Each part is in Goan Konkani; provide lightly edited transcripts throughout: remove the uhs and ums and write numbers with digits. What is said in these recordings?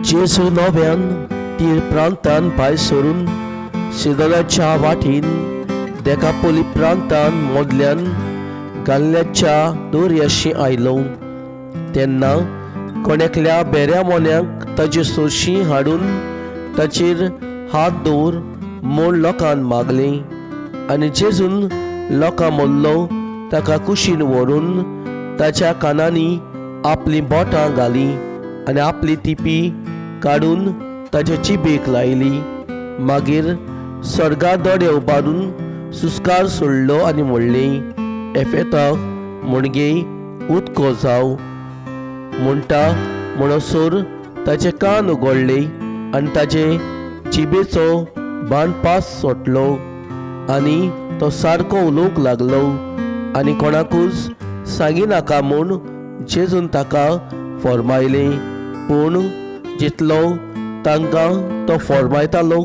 जेजू नव्यान तीर प्रांतान भायर सरून सिदोनाच्या वाटेन देकापोली प्रांतान मदल्यान गाल्ल्याच्या दर्याशी आयलो. तेन्ना कोण एकल्या बेऱ्या मोन्याक ताचे सोरशीं हाडून ताचेर हात दवर म्हूण लोकान मागलें आनी जेजून लोकां मदलो ताका कुशीन व्हरून ताच्या कानांनी आपलीं बोटां घालीं आनी आपली तिपी काडून ताचे जिबेक लायली. मागीर स्वर्गा दोडे उबारून सुस्कार सोडलो आनी म्हणलें, एफेता म्हणगे उदको जाव. म्हणटा म्हणसर ताचे कान उगडले आनी ताचे जिबेचो बांदपास सोटलो आनी तो सारको उलोवंक लागलो आनी कोणाकूच सांगिनाका म्हूण जेजून ताका फॉर्मायलें. पूण जितलो तांकां तो फॉर्मायतालो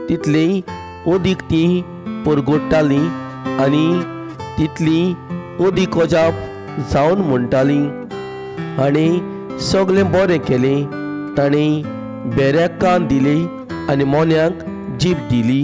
तितली अदीक तीं परगोडटालीं आनी तितली अदीक अजाप जावन म्हणटालीं, आनी सगळें बरें केलें, ताणें बेऱ्याक कान दिली आनी मोन्याक जीब दिली.